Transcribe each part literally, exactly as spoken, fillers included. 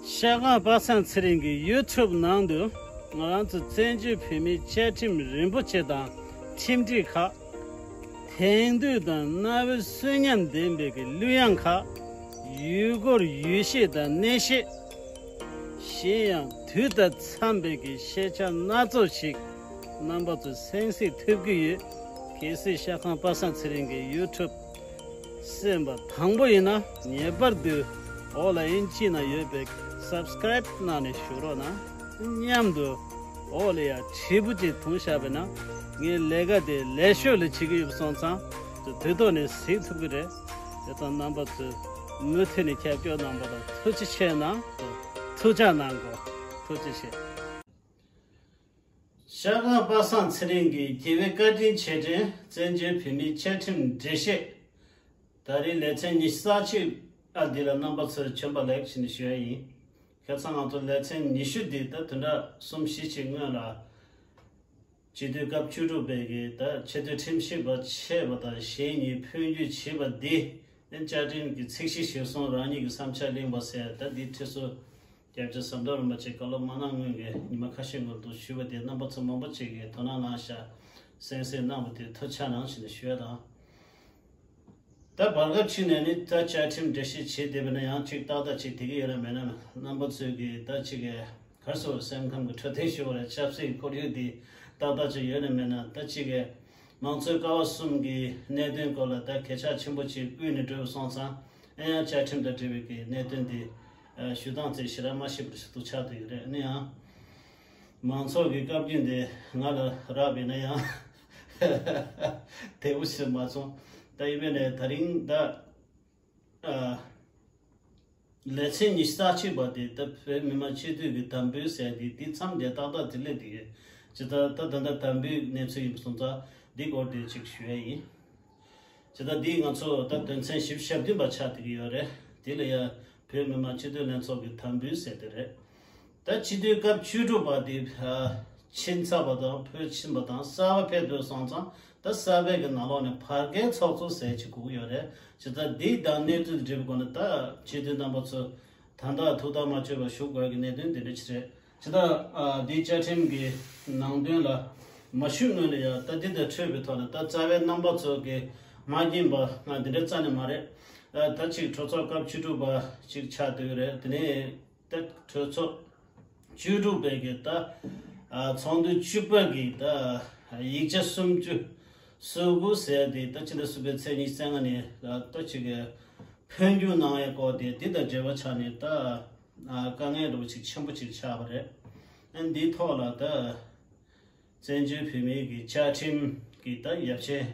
ཤ་ཁང་པ་སངས་ཚེ་རིང་གི་ཡུ་ཊུབ་ནང་དུ་ང་རང་ཚོ་བཙན་བྱོལ་བོད་མིའི་བཅའ་ཁྲིམས་རིན་པོ་ཆེ་དང་ཁྲིམས་སྒྲིག་ཁག་དེང་དུས་དང་གནའ་བོའི་གསོན་ཉམས་ལྡན་པའི་གི་གླུ་དབྱངས་ཁག་ཡུལ་སྐོར་ཡུལ་གཤིས་དང་གནས་གཤིས། གཞན་ཡང་དུས་དང་འཚམས་པའི་གི་ཤེས་བྱ་སྣ་ཚོགས་ཤིག་རྣམ་པ་ཚོས་གསན་གཟིགས་ཐུབ་ཀྱི་ཡོད། གལ་སྲིད་ཤ་ཁང་པ་སངས་ཚེ་རིང་གི་ཡུ་ཊུབ་གསན་པ་དང་པོ་ཡིན་ན་ངེས་པར་དུ་འོག་ལ་དབྱིན་ཇི་ནང་ཡོད་པའི་སབ་སི་ཀ་རེབ་གནང་ནས་བཞུགས་རོགས་གནང་། མཉམ་དུ་འོག་ལ་ཡ་དྲིལ་བུ་གཅིག་བརྡུངས་བཞག་པས་ན་ངའི་ལས་ཀ་དེ་ལས་ཤོས་ལ་བྱེད་ཀྱི་ཡོད་པ་སོང་ཙང་དུས་ཐོག་ནས་གཟིགས་ཐུབ་ཀྱི་རེད། དེ་དང་རྣམ་པ་ཚོས་མུ་མཐུད་ནས་རྒྱབ་སྐྱོར་གནང་པ་དང་ཐུགས་རྗེ་ཆེ་གནང་། ཐུགས་ཅག་གནང་དགོས། ཐུགས་རྗེ་ཆེ། ཤ་ཁང་པ་སངས་ཚེ་རིང་གི་རྒྱལ་བའི་བཀའ་དྲིན་རྗེས་དྲན་བཙན་བྱོལ་བོད་མིའི་བཅའ་ཁྲིམས་འགྲེལ་བཤད། ད་རེས་ལེ་ཚན་ཉི་ཤུ་རྩ་གཅིག་པ་འདི་ལ་རྣམ་པ་ཚོར་བྱོན་པ་ལེགས་ཞེས་ནས་ཞུ་ཡ་ཡིན། ཁ་སང་ང་ཚོ་ལེ་ཚན་ཉི་ཤུ་འདི་ད་བདུན་ཕྲག་གསུམ་བཞི་ཅིག་སྔོན་ལ་སྤྱི་འཐུས་སྐབས་བཅུ་དྲུག་པའི་གི་ད་ཆེས་མཐོའི་ཁྲིམས་ཞིབ་པ་ཆེ་བ་དང་གཞན་གཉིས་འཕོ་འགྱུར་བྱས་པ་འདི་བཅའ་ཁྲིམས་ཀྱི་ཚིག་གཞི་གཞིར་བཟུང་རང་ཉིད་ཀྱི་བསམ་འཆར་གླེང་བ་ཟེར་ད་འདི་ཁྲིད་གསོལ། སྐྱབས་རྗེ་ཟམ་གདོང་རིན་པོ་ཆེ་བཀའ་སློབ་མ་གནང་སྔོན་གྱི་ཉི་མ་ཁ་ཤས་སྔོན་དུ་ཞུས་པ་དེ་རྣམ་པ་ཚོ་མང་པོ་ཅིག་གིས་དོ་སྣང་གནང་ཤག་གསན་གཟིགས་གནང་བ་དེ་ཐུགས་རྗེ་ཆེ་གནང་ཞེས་ནས་ཞུ་ཡ་དང་། ད་བར་སྐབས་ཅིག་ནས་ནི་ད་བཅའ་ཁྲིམས་འགྲེལ་བཤད་བྱེད་བསྡད་པ་ན་ཡང་ཅིག་ཏག་ཏག་ཅིག་དེ་གི་ཡོད་ན་མེད་ན་རྣམ་པ་ཚོས་ཀྱི་ད་ཅིག་གི་གར་སོ་སེམས་ཁམས་ཀྱི་འཕྲོད་བསྟེན་ཞུ་བ་ལ་ཆབ་སྲིད་ཁོར་ཡུག་འདི་ཏག་ཏག་ཅིག་ཡོད་ན་མེད་ན་ད་ཅིག་གི་མང་གཙོའི་ཀ་བ་གསུམ་གྱི་གནད་དོན་སྐོར་ལ་ད་གལ་ཆེ་ཆེན་པོ་ཅིག་དབུས་ནས་འགྲོ་བ་སོང་ཙང་ཨེ་ཡང་བཅའ་ཁྲིམས་དང་འབྲེལ་བའི་གི་གནད་དོན་འདི་ཞུ་སྟངས་ཚེ་ཞེ་དྲག་མ་ཤེས་པར་ཞུ་ཐུག་ཆགས་དུ་ཡོད་རེད། ཨ་ནི་ཡང་མང་ཚོགས་ཀྱི་བཀའ་བཀྱོན་དེ་ང་ལ་རག་པས་ན་ཡང་དེ་བོ་ཞིག་མ་སོང་། ད་ཡིན་པས་ནས་ད་རིང་ད་ལེ་ཚན་ཉི་ཤུ་རྩ་གཅིག་པ་དེ་ད་བོད་མི་མང་སྤྱི་འཐུས་ཀྱི་དམ་འབུལ་ཟེར་དེ་དེ་མཚམས་དེ་ཏག་ཏག་དེ་སླེབས་དེ་ཡོད། ཇི་ལྟར་ད་ད་ལྟ་དམ་འབུལ་གནས་ཚུལ་ཡིན་པ་སོང་ཙང་འདི་སྐོར་དེ་ཅིག་ཞུ་ཡ་ཡིན། ཇི་ལྟར་འདི་ང་ཚོ་ད་དོན་ཚན་བཞི་བཅུ་ཞེ་བདུན་པ་ཆགས་བསྡད་ཀྱི་ཡོད་རེད། དེ་ལ་ཡ་བོད་མི་མང་སྤྱི་འཐུས་ལྷན་ཚོགས་ཀྱི་དམ་འབུལ་ཟེར་དེ་རེད། ད་སྤྱི་འཐུས་སྐབས་བཅུ་དྲུག་པ་དེ་ཕྱིན་ཚར་བ་དང་བོད་ཕྱིན་པ་དང་གསར་པ་ཕེབས་འདུག་སོང་ཙང་ད་གསར་པའི་གི་ནང་ལོགས་ནས་བར་བརྒལ་ཚོགས་གཙོ་ཟེར་ཅིག་དགོས་ཀྱི་ཡོད་རེད། ཇི་ལྟར་འདི་དང་གནས་ཚུལ་འབྲེལ་བའི་སྒོ་ནས་ད་སྤྱི་འཐུས་རྣམ་པ་ཚོ་ད་ལྟ་ཐུགས་ཐག་མ་ཆོད་པར་ཞུ་དགོས་ཀྱི་གནད་དོན་འདི་འདྲ་ཅིག་རེད། ཇི་ལྟར་འདིའི་བཅའ་ཁྲིམས་ཀྱི་ནང་དོན་ལ་མ་ཞུགས་སྔོན་ལ་ཡང་ད་འདི་དང་འཕྲོས་པའི་ཐོག་ནས་ད་རྩ་བའི་རྣམ་པ་ཚོ་གི་མ་རྙེད་པ་ང་འདི་འདྲ་རྩ་ནས་མ་རེད། ད་ཅིག་གྲོས་ཚོགས་སྐབས་བཅུ་དྲུག་པ་ཅིག་ཆགས་བསྡད་ཀྱི་རེད། དེ་ནས་ད་གྲོས་ཚོགས་བཅུ་དྲུག་པའི་གི་ད་ཚོགས་འདུ་བཅུ་པ་གི་ད་ཡིག་ཆ་སུམ་ཅུ་སོ་དགུ་ཟེར་དེ་ད་ཕྱི་ཟླ་གསུམ་པའི་ཚེས་ཉི་ཤུ་རྩ་ལྔ་ནས་ད་ཅིག་གི་འཕོ་འགྱུར་གནང་ཡའི་སྐོར་དེ་འདི་དང་འབྲེལ་བ་ཆགས་ནས་ད་དཀའ་ངལ་འདྲ་བོ་ཅིག་ཆེན་པོ་ཅིག་ཆགས་པ་རེད། ཨ་འདིའི་ཐོག་ལ་ད་བཙན་བྱོལ་བོད་མིའི་གི་བཅའ་ཁྲིམས་ཀྱི་ད་ཡབ་ཆེན་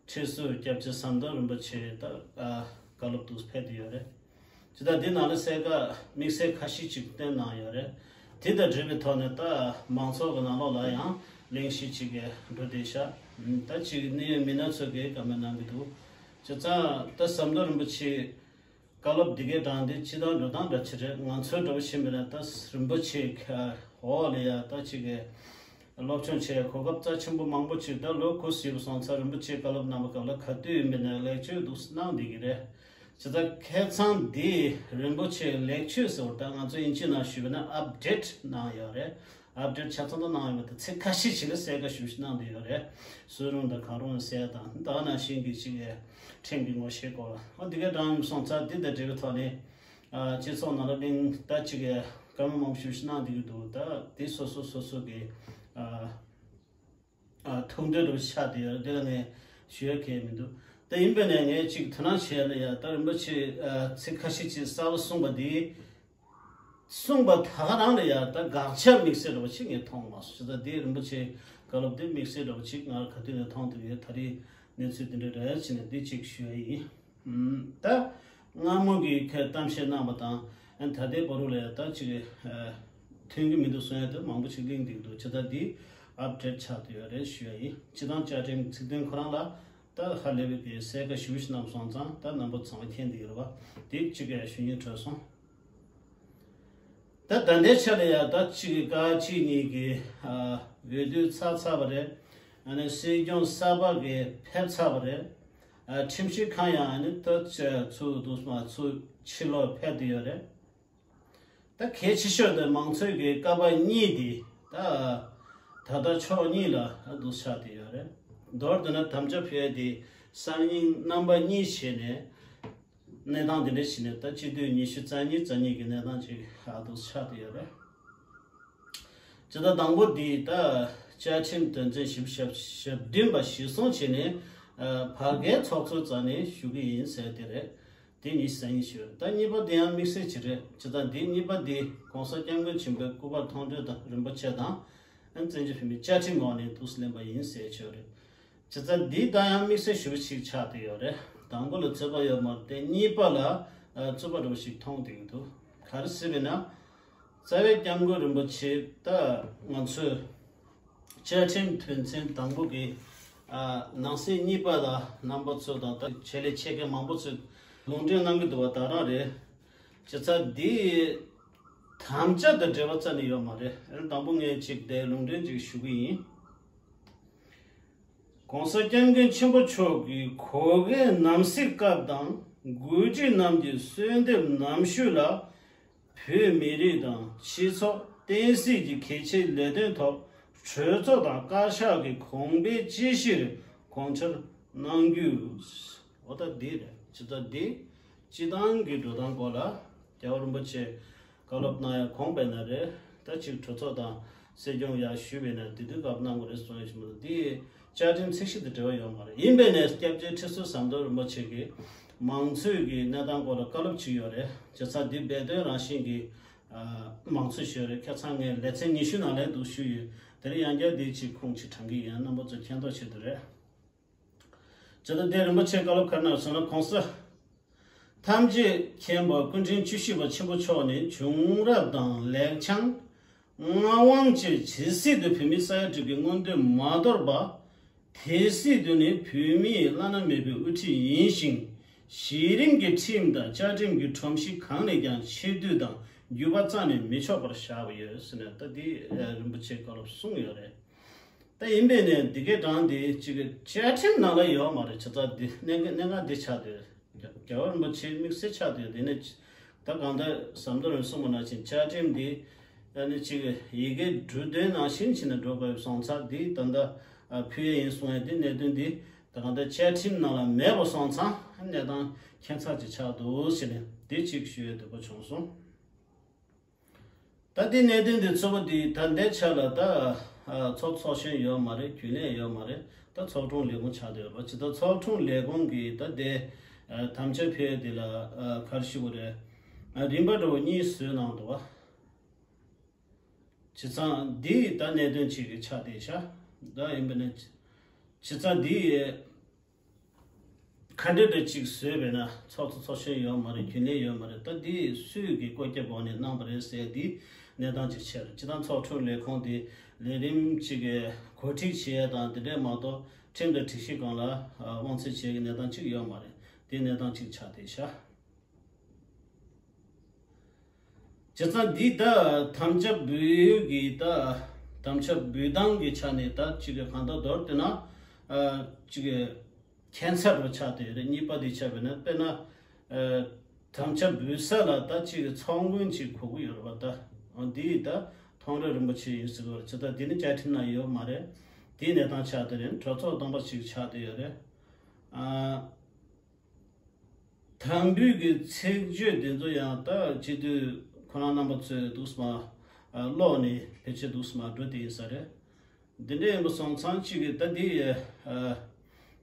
ཁྲི་ཟུར་སྐྱབས་རྗེ་ཟམ་གདོང་རིན་པོ་ཆེ་ད་བཀའ་སློབ་ཏུ་ཕེབས་བསྡད་ཡོད་རེད། ཇི་ལྟར་འདི་ནང་ལ་གསལ་ཁ་དམིགས་བསལ་ཁ་ཤས་ཅིག་བཏོན་གནང་ཡོད་རེད། དེ་དང་འབྲེལ་བའི་ཐོག་ནས་ད་མང་ཚོགས་ཀྱི་ནང་ལོགས་ལ་ཡང་གླེང་གཞི་ཅིག་གི་འགྲོ་བསྡད་ཤག་ད་ཅིག་གནད་ཡོད་མི་སྣ་ཚོ་གིས་བཀའ་མོལ་གནང་གི་འདུག་བྱས་ཙང་ད་ཟམ་གདོང་རིན་པོ་ཆེ་བཀའ་སློབ་འདི་གའི་གྲངས་འདི་སྤྱི་བཏང་འགྲོ་སྟངས་འདྲ་ཅིག་རེད། ང་ཚོའི་འདྲ་བོ་ཤེས་མེད་ན་ད་རིན་པོ་ཆེ་འོག་ལ་ཡ་ད་ཅིག་གི་སློབ་སྦྱོང་བྱས་གོ་སྐབས་རྩ་ཆེན་པོ་མང་པོ་ཅིག་ད་ལོ་ཁུ་སིབ་སོང་ཚར་རིན་པོ་ཆེ་བཀའ་སློབ་གནང་བ་སྐབས་ལ་ག་དུས་ཡིན་པ་ན་ལེགས་བཅོས་འདུག་གནང་བསྡད་ཀྱི་རེད། ཇི་ལྟར་ཁ་སང་འདི་རིན་པོ་ཆེ་ལེགས་བཅོས་ཟེར་བ་ད་ང་ཚོ་དབྱིན་ཇི་ནང་ཞུས་པ་ན་ཨབ་ཌེཊ་གནང་ཡོད་རེད། ཨབ་ཌེཊ་ཆ་ཚང་ད་གནང་ཡོད་མ་ད་ཚིག་ཁ་ཤས་ཤིག་ལ་གསལ་ཁ་ཞུ་ཞུ་གནང་བསྡད་ཡོད་རེད། སུ་རུང་དང་གང་རུང་གསལ་དང་ད་ནང་བཞིན་གྱི་ཅིག་ཁྲིམས་ཀྱི་ངོ་ཤེས་སྐོར་ཨ་འདི་གའི་གྲངས་སོང་ཚར་འདི་དང་འབྲེལ་བའི་ཐོག་ནས་སྤྱི་ཚོགས་ནང་ལ་གླེང་ད་ཅིག་གི་བཀའ་མོལ་མང་པོ་ཞིག་གནང་བསྡད་ཀྱི་འདུག་ད་དེ་སོ་སོ་སོ་སོ་གི་ཐུགས་འདོད་རུ་ཆགས་བསྡད་ཡོད་རེད། དེ་ལ་ངས་ཞུ་ཡ་གལ་མི་འདུག་ད་ཡིན་པས་ནས་ངས་ཅིག་དོ་སྣང་བྱས་ན་ཡ་ད་རིན་པོ་ཆེ་ཚིག་ཁ་ཤས་ཅིག་གསར་པ་གསུངས་པ་འདི་གསུངས་པ་ད་ག་རང་ལ་ཡ་ད་དགག་བྱ་དམིགས་བསལ་འདྲ་བ་ཅིག་ངས་མཐོང་མ་སོང་། ད་དེ་རིན་པོ་ཆེ་བཀའ་སློབ་དེ་དམིགས་བསལ་འདྲ་བ་ཅིག་ང་ག་དུས་ནས་མཐོང་ཐུབ་ཡོད། ད་རེས་གནས་ཚུལ་དེ་འདྲ་རེད་བྱས་ནས་འདི་ཅིག་ཞུ་ཡ་ཡིན། ད་སྔ་མོ་གི་ཁ་གཏམ་བཤད་གནང་བ་དང་ཨ་ད་ལྟའི་བར་དུ་ལ་ཡ་ད་ཅིག་མཐུན་གྱི་མི་འདུག་གསུང་ཡ་དེ་མང་པོ་ཅིག་གླེང་བསྡད་ཀྱི་འདུག་ཇི་ལྟར་འདི་ཨབ་ཌེཊ་ཆགས་བསྡད་ཡོད་རེད་ཞུ་ཡ་ཡིན། སྤྱི་བཏང་བཅའ་ཁྲིམས་ཚིག་དོན་ཁོ་རང་ལ་ད་ཧ་ལས་པའི་གི་གསལ་ཁ་ཞུ་ཞུ་གནང་སོང་ཙང་ད་རྣམ་པ་ཚང་མ་མཁྱེན་བསྡད་ཡོད་རེད་བ། དེ་གཅིག་ག་ཞུ་སྙིང་བྲོ་སོང་། ད་ད་ལྟའི་ཆ་ལ་ཡ་ད་གཅིག་གི་ཀ་གཅིག་གཉིས་ཀྱི་འོས་བསྡུ་ཚར་ཚར་བ་རེད། ཨ་ནི་སྲིད་སྐྱོང་གསར་པ་གི་ཕེབས་ཚར་བ་རེད། ཁྲིམས་ཞིབ་ཁང་ཡང་ཨ་ནི་ད་ཚུར་འདུག་མ་ཚུར་ཕྱིར་ལོག་ཕེབས་བསྡད་ཡོད་རེད། ད་གལ་ཆེ་ཤོས་དེ་མང་གཙོའི་གི་ཀ་པ་གཉིས་དེ་ད་ད་ལྟ་ཕྱོགས་གཉིས་ལ་འདུ་ཆགས་དེ་ཡོད་རེད། མདོར་བསྡུ་ན་དམ་བཅའ་ཕུལ་ཡ་དེ་གསར་རྙིང་རྣམ་པ་གཉིས་བྱས་ནས། གནས་སྟངས་འདི་འདྲ་ཞིག་ནས་ད་སྤྱི་ལོ་ཉི་ཤུ་རྩ་གཉིས་རྩ་གཉིས་ཀྱི་གནས་སྟངས་ཅིག་ཧ་ཏུ་ཆགས་ཏེ་ཡོད་རེད། སྤྱི་ཟླ་དང་པོ་འདིའི་ད་བཅའ་ཁྲིམས་དོན་ཚན་ཞིབ་ཞིབ་ཞིབ་བདུན་པ་གཞིར་བཟུང་བྱས་ནས་བར་བརྒལ་ཚོགས་གཙོའི་རྩ་ནས་ཞུ་གི་ཡིན་ཟེར་དེ་རེད། དེ་ཉི་ཤུ་རྩ་གཉིས་ཞུ་ད་གཉིས་པ་དེ་ཡང་དམིགས་བསལ་ཅིག་རེད། སྤྱི་ཟླ་འདིའི་གཉིས་པ་འདི་༸གོང་ས་༸སྐྱབས་མགོན་ཆེན་པོའི་སྐུ་པར་མཐོང་གྲོལ་དང་རིན་པོ་ཆེ་དང་བཙན་བྱོལ་བོད་མིའི་བཅའ་ཁྲིམས་འོག་ནས་འདུག་སེ་ལེན་པ་ཡིན་ཟེར་ཆོག་རེད། བྱས་ཙང་འདི་ད་ཡང་དམིགས་བསལ་ཞུ་བ་ཞིག་ཆགས་བསྡད་ཡོད་རེད། དང་པོ་ལ་རྩོད་པ་ཡོད་མ་རེད་དེ་གཉིས་པ་ལ་རྩོད་པ་འདྲ་བོ་ཞིག་མཐོང་བསྡད་ཀྱི་འདུག་ག་རེ་ཟེར་བས་ན། རྩ་བའི་སྐྱབས་མགོན་རིན་པོ་ཆེ་ད་ང་ཚོས་བཅའ་ཁྲིམས་དོན་ཚན་དང་པོ་གི་ནང་གསེས་གཉིས་པ་ལ་རྣམ་པ་ཚོ་དང་ད་ཆེད་ལས་ཆེད་མཁས་མང་པོ་ཚོས་ལུང་འདྲེན་གནང་གི་འདུག་པ་ད་རང་རེད། བྱས་ཙང་འདི་དམ་བཅའ་དང་འབྲེལ་བ་རྩ་ནས་ཡོད་མ་རེད། དང་པོ་ངས་ཅིག་དེ་ལུང་འདྲེན་ཅིག་ཞུ་གི་ཡིན། ༸གོང་ས་༸སྐྱབས་མགོན་ཆེན་པོ་མཆོག་གིས་གོ་གནས་ནམ་གསེས་སྐབས་དང་དགུ་བཅུ་ནམ་གྱི་གསོལ་འདེབས་ནམ་ཞུ་ལ། བོད་མི་རིགས་དང་སྤྱི་ཚོགས་བསྟན་སྲིད་ཀྱི་གལ་ཆེའི་ལས་དོན་ཐོག་གྲོས་ཚོགས་དང་བཀའ་ཤག་གི་གོང་འཕེལ་སྤྱི་བཞིར་དགོངས་འཆར་གནང་རྒྱུ། འོ་ད་འདི་རེད། ཇི་ལྟར་འདི་སྤྱི་བཏང་གི་འགྲོ་སྟངས་སྐོར་ལ་རྒྱལ་བ་རིན་པོ་ཆེ་བཀའ་སློབ་གནང་ཡ་གོང་པས་ན་རེད། ད་ཅིག་གྲོས་ཚོགས་དང་སྲིད་སྐྱོང་ཡར་ཞུས་པས་ན་དེ་དུས་སྐབས་གནང་དགོས་རེད་གསུངས་ཡོད་ཞིག་མ་གཏོགས་འདི་བཅའ་ཁྲིམས་ཚིག་གཞི་དང་འབྲེལ་བ་ཡོད་མ་རེད། ཡིན་པས་ནས་སྐྱབས་རྗེ་ཁྲི་ཟུར་ཟམ་གདོང་རིན་པོ་ཆེ་གིས་མང་གཙོའི་གི་གནས་སྟངས་སྐོར་ལ་བཀའ་སློབ་ཅིག་ཡོད་རེད། བྱས་ཙང་འདི་སྦས་དོན་རང་བཞིན་གྱི་མང་གཙོ་ཞིག་རེད། ཁ་སང་ངས་ལེ་ཚན་ཉི་ཤུ་ནང་ལ་འདུག་ཞུས་ཡོད། དེ་རིང་ཡང་བསྐྱར་འདི་ཅིག་ཁུངས་ཅིག་དྲངས་ཀྱི་ཡིན། རྣམ་པ་ཚོ་མཁྱེན་རྟོགས་བྱེད་དུ་རེད། ཇི་ལྟར་འདས་རིན་པོ་ཆེ་བཀའ་སློབ་ག་རེ་གནང་སོང་ན། གོང་ས་ཐམས་ཅད་མཁྱེན་པ་སྐུ་ཕྲེང་བཅུ་བཞི་པ་ཆེན་པོ་མཆོག་ནས་བྱུང་རབས་དང་ལེགས་བྱང་མངའ་དབང་བཅས་ཇི་སྲིད་དུ་བོད་མི་ས་ཡ་དྲུག་གི་མངོན་འདོད་མ་དོར་བར། དེ་སྲིད་དུ་ནི་བོད་མིའི་བླ་ན་མེད་པའི་དབུ་ཁྲིད་ཡིན་ཞིང་། གཞི་རིམ་གྱི་ཁྲིམས་དང་བཅའ་ཁྲིམས་ཀྱི་སྒྲོམ་གཞི་གང་ནས་ཀྱང་ཕྱིར་བསྡུ་དང་འགྱུར་བ་རྩ་ནས་མི་ཆོག་པར་བཞག་པ་ཡོད་ཟེར་ནས་ད་འདི་རིན་པོ་ཆེ་བཀའ་སློབ་གསུངས་ཡོད་རེད། ད་ཡིན་པས་ནས་འདི་གའི་གྲངས་འདི་གཅིག་གི་བཅའ་ཁྲིམས་ནང་ལ་ཡོད་མ་རེད། བྱས་ཙང་འདི་གནད་གནད་འགག་འདི་ཆགས་བསྡད། རྒྱལ་བ་རིན་པོ་ཆེ་དམིགས་བསལ་ཆགས་བསྡད། དེ་ནས་ད་གང་ལྟར་ཟམ་གདོང་རིན་གསུངས་པ་ནང་བཞིན་བཅའ་ཁྲིམས་འདི་ཨ་ནི་གཅིག་ཡི་གེ་འབྲུ་དོན་ནང་བཞིན་བྱས་ནས་འགྲོ་དགོས་སོང་ཙང་འདི་ད་ལྟ་ཕུལ་ཡས་ཡིན་གསུང་ཡས་འདི་གནད་དོན་འདི་ད་གང་ལྟར་བཅའ་ཁྲིམས་ནང་ལ་མེད་པ་སོང་ཙང་གནས་སྟངས་ཁྱད་མཚར་ཅིག་ཆགས་འདུག་ཟེར་ནས་འདི་གཅིག་ཞུ་ཡས་འདོད་པ་བྱུང་སོང་། ད་འདི་གནད་དོན་འདི་གཙོ་བོ་འདི་ད་ལྟའི་ཆ་ལ་ད་ཚོགས་ཚོགས་གཞོན་ཡོད་མ་རེད། རྒྱུན་ལས་ཡོད་མ་རེད། ད་ཚོགས་དྲུང་ལས་ཁུངས་ཆགས་བསྡད་ཡོད་རེད་བ། ཇི་ལྟར་ཚོགས་དྲུང་ལས་ཁུངས་ཀྱིས་ད་ལྟའི་དམ་བཅའ་ཕུལ་འདི་ལ་ག་རེ་ཞུ་དགོས་རེད། རིམ་པ་འདྲ་བོ་གཉིས་བཟོས་གནང་འདུག་བ། བྱས་ཙང་འདི་ད་གནད་དོན་གཅིག་གི་ཆ་དེ་ཤ་ད་ཡིན་པ་ནི། བྱས་ཙང་འདི་ག་འདྲ་འདྲ་གཅིག་བཟོས་པས་ན་ཚོགས་གཙོ་ཚོགས་གཞོན་ཡོད་མ་རེད། རྒྱུན་ལས་ཡོད་མ་རེད། ད་འདི་སུས་ཀྱི་བཀོད་ཁྱབ་འོག་ནས་གནང་བ་རེད་ཟེར་འདི་གནས་སྟངས་གཅིག་ཆགས་རེད། སྤྱིར་བཏང་ཚོགས་དྲུང་ལས་ཁུངས་འདི་ལས་རིམ་གཅིག་གི་གོ་སྒྲིག་བྱེད་ཡས་དང་དེ་འདྲས་མ་གཏོགས་ཁྲིམས་དང་སྒྲིག་གཞི་སྒང་ལ་དབང་ཚད་བྱེད་ཀྱི་གནས་སྟངས་གཅིག་ཡོད་མ་རེད། འདི་གནས་སྟངས་གཅིག་ཆགས་བསྡད་ཤག་བྱས་ཙང་འདི་ད་དམ་བཅའ་འབུལ་གྱི་ད་དམ་བཅའ་འབུལ་སྟངས་ཀྱི་ཆ་ནས་ད་གཅིག་གི་གང་ལྟར་མདོར་བསྡུ་ན་ཨ་གཅིག་གི་ཁྱད་མཚར་བ་ཆགས་བསྡད་རེད། གཉིས་པ་འདི་ཆ་བས་ན་དཔེར་ན་ཨ་དམ་བཅའ་འབུལ་ས་ལ་ད་གཅིག་གི་ཚོགས་མགོན་གཅིག་དགོས་ཀྱི་ཡོད་རེད་བ། ད་འདི་ད་མཐོང་གྲོལ་རིན་པོ་ཆེ་ཡིན་ཟེར་གྱི་ཡོད་རེད། བྱས་ཙང་འདི་ནི་བཅའ་ཁྲིམས་ནང་ཡོད་མ་རེད། འདིའི་གནས་སྟངས་ཆགས་བསྡད་རེད། གྲོས་ཚོགས་སྟོང་པ་ཞིག་ཆགས་བསྡད་ཡོད་རེད། ཨ། དམ་འབུལ་གྱི་ཚིག་བརྗོད་འདི་ཚོ་ཡང་ད་སྤྱི་འཐུས་ཁོ་རང་རྣམ་པ་ཚོས་འདུག་སེ་མར་ཀློག་ནས་ཕལ་ཆེར་འདུག་སེ་མར་འགྲོ་བསྡད་ཡིན་ས་རེད། འདི་འདྲ་ཡིན་པ་སོང་ཙང་གཅིག་གིས་ད་འདི་ཡི་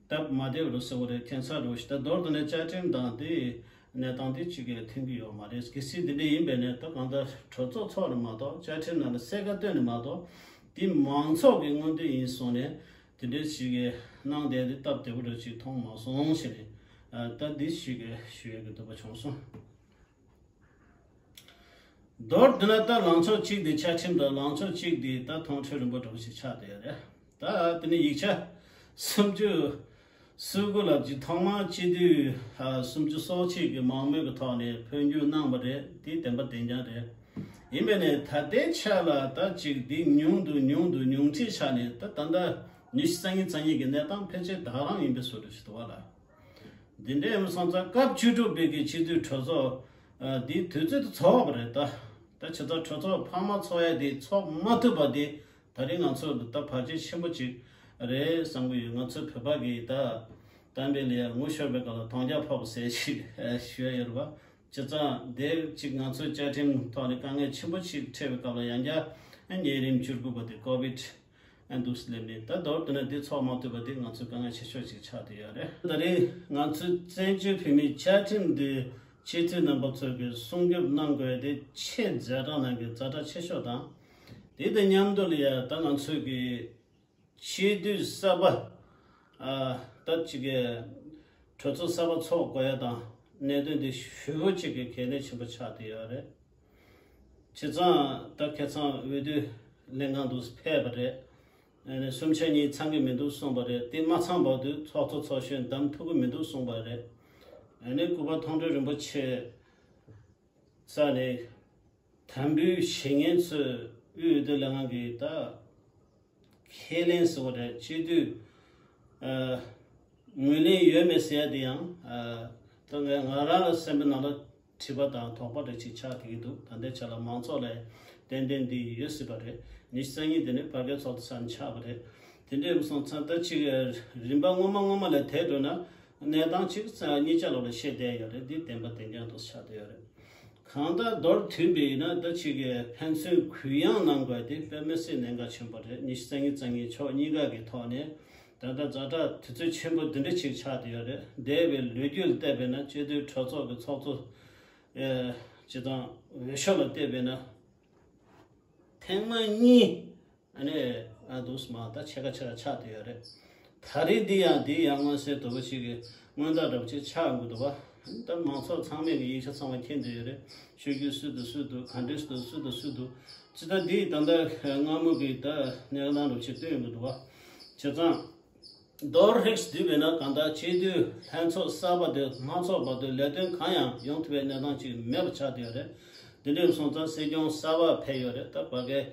སྟབས་མ་བདེ་བ་རེད་ཟེར་བ་རེད། ཁྱད་མཚར་རེད་ཞེ་ད། མདོར་བསྡུ་ནས་བཅའ་ཁྲིམས་དང་འདི་གནས་སྟངས་འདི་གཅིག་གིས་མཐུན་གྱི་ཡོད་མ་རེད། གལ་སྲིད་འདི་འདྲ་ཡིན་པས་ན་ད་གང་ལྟར་གྲོས་ཚོགས་ཚོགས་ནས་མ་གཏོགས་བཅའ་ཁྲིམས་ནང་ལ་གསལ་ཁ་བཏོན་ནས་མ་གཏོགས་འདི་མང་ཚོགས་ཀྱི་མངོན་འདོད་ཡིན་གསུངས་ནས། དེ་འདྲའི་ཞིག་གི་གནང་བསྡད་དེ་སྟབས་བདེ་པོ་རེ་ཞིག་མཐོང་མ་སོང་ཞེས་ནས་ད་འདི་ཞིག་གི་ཞུ་ཡས་ཀྱི་འདོད་པ་བྱུང་སོང་། མདོར་བསྡུ་ན་ད་ལངས་ཕྱོགས་གཅིག་དེ་བཅའ་ཁྲིམས་དང་ལངས་ཕྱོགས་གཅིག་དེ་ད་མཐོང་གྲོལ་རིམ་པ་འདྲ་པོ་ཞིག་ཆགས་བསྡད་ཡོད་རེད། ད་དེ་ནས་ཡིག་ཆ་སུམ་ཅུ་སོ་དགུ་ལ་ཅིག་ཐོག་མར་སྤྱི་འཐུས་སུམ་ཅུ་སོ་གཅིག་གི་མང་མོས་ཀྱི་ཐོག་ནས་འཕོ་འགྱུར་གནང་བ་རེད། དེ་བདེན་པ་བདེན་རྐྱང་རེད། ཡིན་པས་ནས་ད་ལྟའི་ཆ་ལ་ད་ཅིག་འདི་ཉུང་དུ་ཉུང་དུ་ཉུང་འཕྲི་ཆགས་ནས་ད་ད་ལྟ་ཉི་ཤུ་རྩ་གཉིས་རྩ་གཉིས་ཀྱི་གནས་སྟངས་ཕལ་ཆེར་བདག་རང་ཡིན་པའི་བཟོ་འདྲ་ཞིག་འདུག་བ་ལ། འདི་འདྲའི་ཡིན་སོང་ཙང་སྐབས་བཅུ་དྲུག་པའི་གི་སྤྱི་འཐུས་གྲོས་ཚོགས་འདི་དུས་ཚོད་དུ་རྫོགས་པ་རེད་ད། ད་ཇི་ལྟར་གྲོས་ཚོགས་འཕར་མ་ཚོགས་ཡ་དེ་ཚོགས་མ་ཐུབ་པ་དེ་ད་རིང་ང་ཚོ་ད་བར་ཆད་ཆེན་པོ་ཅིག་རེད་བསམ་གྱི་ཡོད། ང་ཚོ་བོད་པ་གི་ད་གཏམ་དཔེ་ལ་ཡ་ངུ་ཤོར་བའི་སྐབས་ལ་དོང་རྒྱ་ཕོག་ཟེར་ཞིག་ཞུ་ཡ་ཡོད་རེད་བ། བྱས་ཙང་དེ་ཅིག་ང་ཚོའི་བཅའ་ཁྲིམས་ཐོག་ནས་དཀའ་ངལ་ཆེན་པོ་ཞིག་འཕྲད་པའི་སྐབས་ལ་ཡང་བསྐྱར་ཉིན་རིམ་བཅུ་དགུ་པ་དེ་ཀོ་བིད་འདུག་སླེབས་ནས། ད་མདོར་བསྡུ་ན་འདི་ཚོགས་མ་ཐུབ་པ་འདི་ང་ཚོའི་དཀའ་ངལ་ཆེ་ཤོས་ཅིག་ཆགས་བསྡད་ཡོད་རེད། ད་རེས་ང་ཚོའི་བཙན་བྱོལ་བོད་མིའི་བཅའ་ཁྲིམས་འདི་སྤྱི་འཐུས་རྣམ་པ་ཚོ་གིས་སྲུང་སྐྱོབ་གནང་དགོས་དེ་ཆེས་ཛ་དྲག་ནང་གི་ཛ་དྲག་ཆེ་ཤོས་དང་། དེ་དང་མཉམ་དུ་ལ་ཡ་ད་ང་ཚོས་ཀྱི་སྤྱི་འཐུས་གསར་པ། ཨ། ད་ཅིག་གི་གྲོས་ཚོགས་གསར་པ་ཚོགས་དགོས་ཡ་དང་གནད་དོན་འདི་ཞེ་པོ་ཅིག་གི་གལ་གནད་ཆེན་པོ་ཆགས་བསྡད་ཡོད་རེད། བྱས་ཙང་ད་ཁ་སང་འོས་བསྡུ་ལྷན་ཁང་དུ་ཕེབས་པ་རེད། ཨ་ནི་གསུམ་ཆ་གཉིས་ཚང་གི་མི་འདུག་གསུངས་པ་རེད། དེ་མ་ཚང་བར་དུ་ཚོགས་གཙོ་ཚོགས་གཞོན་བདམས་ཐུབ་ཀྱི་མི་འདུག་གསུངས་པ་རེད། ཨ་ནི་སྐུ་པར་མཐོང་གྲོལ་རིན་པོ་ཆེ་རྩ་ནས་དམ་འབུལ་བྱེད་མཁན་ཚོས་དབུས་འོས་བསྡུ་ལྷན་ཁང་གི་ད་ཁས་ལེན་ཟེར་བ་རེད། སྤྱི་འཐུས་ཨ་ངོས་ལེན་ཡོད་མེད་ཟེར་ཡ་དེ་ཡང་ཨ་ད་ངས་ང་རང་ལ་སེམས་པའི་ནང་ལ་དྲི་བ་དང་དོགས་པ་རེ་ཅིག་ཆགས་བསྡད་ཀྱི་འདུག་ད་ལྟའི་ཆ་ལ་མང་ཚོགས་ལ་ཏན་ཏན་འདི་ཡོད་སྲིད་པ་རེད། ཉི་ཤུ་རྩ་གཉིས་དེ་ནི་བར་བརྒལ་ཚོགས་གཙོ་ས་ནས་ཆགས་པ་རེད། དེ་འདྲ་ཡིན་སོང་ཙང་ད་ཅིག་རིམ་པ་སྔོན་མ་སྔོན་མ་ལ་དེད་འགྲོ་ན་གནས་སྟངས་ཅིག་གཉིས་ཆ་ལོག་ལ་བཤད་བསྡད་ཡོད་རེད། འདི་བདེན་པ་བདེན་རྐྱང་དུ་ཆགས་བསྡད་ཡོད་རེད། གང་ལྟར་མདོར་བསྡུས་པ་ཡིན་ན་ད་ཅིག་གི་ཕན་ཚུན་གུ་ཡངས་གནང་དགོས་དེ་དཔེ་མི་སྲིད་གནད་འགག་ཆེན་པོ་རེད། ཉི་ཤུ་རྩ་གཉིས་རྩ་གཉིས་ཕྱོགས་གཉིས་ཀ་གི་ཐོག་ནས་ད་ལྟ་ཛ་དྲག་དུས་ཚོད་ཆེན་པོ་འདི་འདྲ་ཅིག་ཆགས་བསྡད་ཡོད་རེད། འདས་པའི་ལོ་རྒྱུས་ལ་བལྟས་པས་ན་སྤྱི་འཐུས་གྲོས་ཚོགས་ཀྱི་ཚོགས་གཙོ་ཨེ་སྤྱི་བཏང་འོས་ཤོག་ལ་བལྟས་པས་ན། ཐེངས་མ་གཉིས། ཨ་ནི་ཨ་འདུག་སེ་མར་ད་ཕྱེད་ཀ་ཕྱེད་ཀ་ཆགས་བསྡད་ཡོད་རེད། ད་རེས་འདི་ཡང་འདི་ཡང་མངོན་གསལ་དོད་པོ་ཞིག་གི་མངོན་རྟགས་འདྲ་པོ་ཅིག་ཆགས་ཡོང་གི་འདུག་བ། ད་མང་ཚོགས་ཚང་མས་ཀྱི་ཡིག་ཆ་ཚང་མ་མཁྱེན་བསྡད་ཡོད་རེད། ཆོས་བརྒྱུད་སུ་དང་སུ་འདུག་ག་འདྲས་སུ་འདུག་སུ་དང་སུ་འདུག་ཅི་ད་འདི་ད་ལྟ་སྔ་མོ་གི་ད་གནས་སྟངས་འདྲ་པོ་ཅིག་སྟོན་ཡོང་གི་འདུག་བ། བྱས་ཙང་། མདོར་ཧྲིགས་བསྡུས་པས་ན་གང་ལྟར་སྤྱི་འཐུས་ལྷན་ཚོགས་གསར་པ་དེ་མ་ཚོགས་བར་དུ་ལས་དོན་གང་ཡང་ཡོང་ཐུབ་པའི་གནས་སྟངས་ཅིག་མེད་པ་ཆགས་བསྡད་ཡོད་རེད། འདི་འདྲ་སོང་ཙང་སྲིད་སྐྱོང་གསར་པ་ཕེབས་ཡོད་རེད། ད་བར་བརྒལ་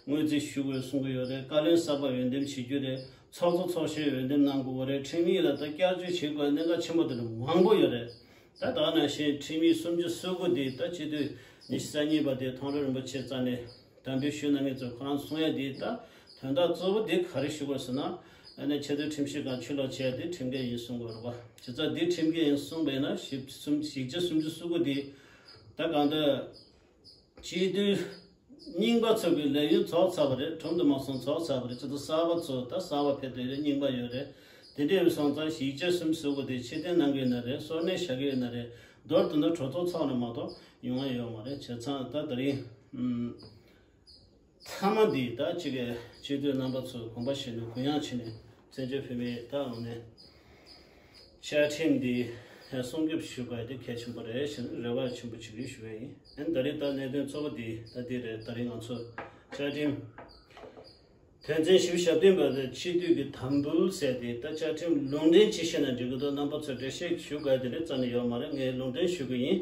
ངོས་འཛིན་ཞུ་དགོས་གསུང་གི་ཡོད་རེད། བཀའ་བློན་གསར་པ་འོས་འདེམས་བྱེད་རྒྱུ་རེད། ཚོགས་གཙོ་ཚོགས་གཞོན་འོས་འདེམས་གནང་དགོས་པ་རེད། ཁྲིམས་ཡིག་ལ་ད་བསྐྱར་བཅོས་བྱེད་དགོས་གནད་འགག་ཆེན་པོ་དེ་འདྲ་མང་པོ་ཡོད་རེད། ད་ད་ནང་བཞིན་ཁྲིམས་ཡིག་སུམ་ཅུ་སོ་དགུ་དེ་ད་སྤྱི་འཐུས་ཉི་ཤུ་རྩ་གཉིས་པ་དེ་མཐོང་གྲོལ་རིན་པོ་ཆེ་རྩ་ནས་དམ་འབུལ་ཞུས་གནང་མཁན་ཚོས་ཁོ་རང་གསུང་ཡ་དེ་ད་དོན་དག་གཙོ་བོ་དེ་ག་རེ་ཞུ་དགོས་ཟེར་ན། ཨ་ནི་ཆེས་མཐོའི་ཁྲིམས་ཞིབ་ཁང་ཕྱིར་ལོག་བྱས་ཏེ་ཁྲིམས་འགལ་ཡིན་གསུང་དགོས་རེད་བ། བྱས་ཙང་འདི་ཁྲིམས་འགལ་ཡིན་གསུངས་པས་ན་ཞིབ་སུམ་ཡིག་ཆ་སུམ་ཅུ་སོ་དགུ་དེ་ད་གང་ལྟར་སྤྱི་འཐུས་རྙིང་པ་ཚོ་གི་ལས་ཡུན་རྫོགས་ཚར་བ་རེད། གྲུབ་འདུག་མ་སོང་རྫོགས་ཚར་བ་རེད། ཅི་ལྟར་གསར་པ་ཚོ་ད་གསར་པ་ཕེབས་བསྡད་རེད། རྙིང་པ་ཡོད་རེད། དེ་འདྲ་ཡིན་སོང་ཙང་ཡིག་ཆ་སུམ་ཅུ་སོ་དགུ་དེ་ཕྱིར་འཐེན་གནང་གི་ཡོད་ན་རེད། སོར་གནས་བཞག་གི་ཡོད་ན་རེད། མདོར་བསྡུ་ན་གྲོས་ཚོགས་ཚོགས་ནས་མ་གཏོགས་ཡོང་ཡ་ཡོད་མ་རེད། བྱས་ཙང་ད་དེ་རིང་ཨུམ། མཐའ་མ་འདི་ད་ཅིག་གི་སྤྱི་འཐུས་རྣམ་པ་ཚོས་དགོངས་པ་བཞེས་ནས་གུ་ཡངས་བྱས་ནས་བཙན་བྱོལ་བོད་མིའི་ད་འོང་ནས་བཅའ་ཁྲིམས་འདི་སྲུང་སྐྱོབ་ཞུ་དགོས་དེ་གལ་ཆེན་པོ་རེད་ཞེས་རེ་བ་ཆེན་པོ་བྱེད་ཀྱི་ཞུ་བ་ཡིན། ཨ་ནི་ད་རེས་ད་གནད་དོན་གཙོ་བོ་འདི་ད་འདི་རེད། ད་རེས་ང་ཚོ་བཅའ་ཁྲིམས་དོན་ཚན་བཞི་བཅུ་ཞེ་བདུན་པ་དེ་སྤྱི་འཐུས་ཀྱི་དམ་འབུལ་ཟེར་ཏེ་ད་བཅའ་ཁྲིམས་ལུང་འདྲེན་ཅིག་བྱས་ན་འགྲིག་གི་འདུག་རྣམ་པ་ཚོས་འགྲེལ་བཤད་ཞུ་དགོས་དེ་རེད་རྩ་ནས་ཡོད་མ་རེད། ངས་ལུང་འདྲེན་ཞུ་གི་ཡིན།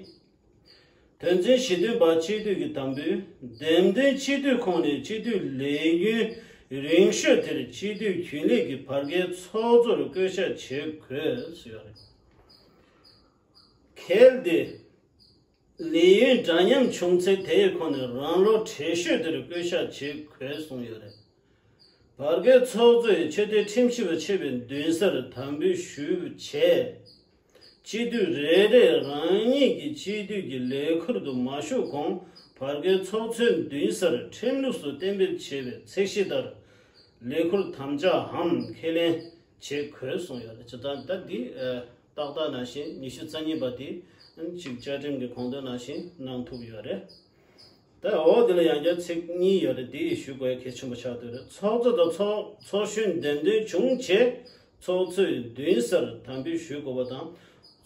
དོན་ཚན་བཞི་བདུན་པ་སྤྱི་འཐུས་ཀྱི་དམ་འབུལ། འདེམས་ཐོན་སྤྱི་འཐུས་ཁོངས་ནས་སྤྱི་འཐུས་ལས་ཡུན་རིང་ཤོས་དེར་སྤྱི་འཐུས་རྒྱུན་ལས་ཀྱི་བར་བརྒལ་ཚོགས་གཙོར་བསྐོ་གཞག་བྱེད་དགོས་ཟེར་ཡོད་རེད། གལ་ཏེ་ལས་ཡུན་འདྲ་མཉམ་བྱུང་ཚེ་དེའི་ཁོངས་ནས་རང་ལོ་བགྲེས་ཤོས་དེར་བསྐོ་གཞག་བྱེད་དགོས་གསུངས་ཡོད་རེད། བར་བརྒལ་ཚོགས་གཙོས་ཆེས་མཐོའི་ཁྲིམས་ཞིབ་པ་ཆེ་བའི་མདུན་སར་དམ་འབུལ་ཞུས་བྱས། སྤྱི་འཐུས་རེ་རེས་རང་ཉིད་ཀྱི་སྤྱི་འཐུས་ཀྱི་ལས་ཁུར་དུ་མ་ཞུགས་གོང་བར་བརྒལ་ཚོགས་གཙོའི་མདུན་སར་ཁྲིམས་ལུགས་སུ་གཏན་འབེབས་བྱས་པའི་ཚད་གཞི་ལྟར་ལས་ཁུར་དམ་བཅའ་འམ་ཁས་ལེན་བྱེད་དགོས་གསུངས་ཡོད་རེད། ཇི་ལྟར་ད་འདི་ཏག་ཏག་ནང་བཞིན་ཉི་ཤུ་རྩ་གཉིས་པ་དེ་གཅིག་བཅའ་ཁྲིམས་ཀྱི་དགོངས་དོན་ནང་བཞིན་གནང་ཐུབ་ཡོད་རེད། ད་འོག་དེ་ལ་ཡང་བསྐྱར་ཚིག་གཉིས་ཡོད་རེད། དེ་ཡིས་ཞུ་དགོས་གལ་ཆེན་པོ་ཆགས་བསྡད་རེད། ཚོགས་གཙོ་དང་ཚོགས་ཚོགས་གཞོན་འདེམས་ཐོན་བྱུང་རྗེས་ཚོགས་གཙོའི་མདུན་སར་དམ་འབུལ་ཞུ་དགོས་པ་དང་།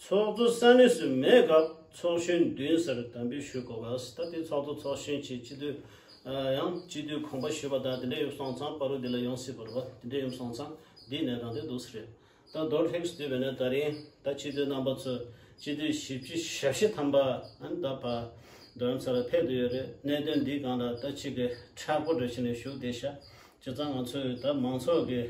ཚོགས་གཙོ་ས་གནས་སུ་མེད་སྐབས་ཚོགས་གཞོན་མདུན་སར་དམ་འབུལ་ཞུ་དགོས་པ། ད་དེ་ཚོགས་གཙོ་ཚོགས་གཞོན་གྱི་སྤྱི་འཐུས་ཡང་སྤྱི་འཐུས་དགོངས་པ་ཞུས་པ་དང་དེ་འདྲ་ཡོད་སོང་ཙང་བར་དུ་འདི་ལ་ཡོང་སྲིད་པ་རེད་བ། དེ་འདྲ་ཡོད་སོང་ཙང་འདིའི་གནས་སྟངས་དེ་འདུག་སེ་རེད། ད་མདོར་ཧྲིག་བསྡུས་པས་ན་ད་རིང་ད་སྤྱི་འཐུས་རྣམ་པ་ཚོ་སྤྱི་འཐུས་བཞི་བཅུ་ཞེ་བཞི་ཐམ་པ་ཨ་ནི་ད་བར་རྡ་རམ་ས་ལ་ཕེབས་བསྡད་ཡོད་རེད། གནད་དོན་འདིའི་སྒང་ལ་ད་ཅིག་གི་མཁྲེགས་པོ་འདྲ་བྱས་ནས་བཞུགས་བསྡད་ཤག་བྱས་ཙང་ང་ཚོས་ད་མང་ཚོགས་ཀྱི་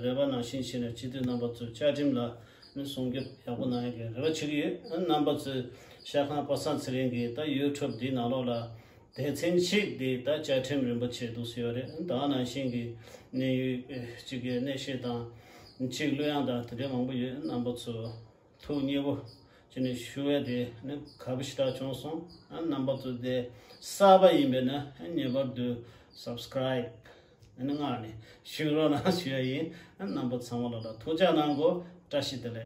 རེ་བ་ནང་བཞིན་བྱས་ནས་སྤྱི་འཐུས་རྣམ་པ་ཚོའི་བཅའ་ཁྲིམས་ལ་ནི་སྲུང་སྐྱོབ་ཡག་པོ་གནང་ཡག་གི་རེ་བ་བྱེད་ཀྱི་ཡོད། ཨ་ནི་རྣམ་པ་ཚོས་ཤར་ཁང་པ་སངས་ཚེ་རིང་གི་ད་ཡུ་ཊུབ་འདིའི་ནང་ལོགས་ལ་ སྡེ་ཚན་གཅིག་དེ་ད་བཅའ་ཁྲིམས་རིམ་པ་ཆེད་དུ་ཡོད་རེད། ད་ནང་བཞིན་གྱི་གནས་ཡུལ་གཅིག་གི་གནས་བཤད་དང་གཅིག་གླུ་དབྱངས་དང་དེ་འདྲའི་མང་པོ་ཡོད། རྣམ་པ་ཚོ་ཐུགས་མཉེས་པོ་བྱས་ནས་ཞུ་བ་དེ་ནི་དགའ་པོ་ཞེ་དྲག་བྱུང་སོང་། རྣམ་པ་ཚོ་དེ་གསར་པ་ཡིན་པས་ན་ངེས་པར་དུ་སབ་སི་ཀ་རའིབ་ནི་མངགས་ནས་བཞུགས་རོགས་གནང་ཞུ་ཡ་ཡིན། རྣམ་པ་ཚང་མ་ལ་ཐུགས་ཅག་གནང་གོ། བཀྲ་ཤིས་བདེ་ལེགས།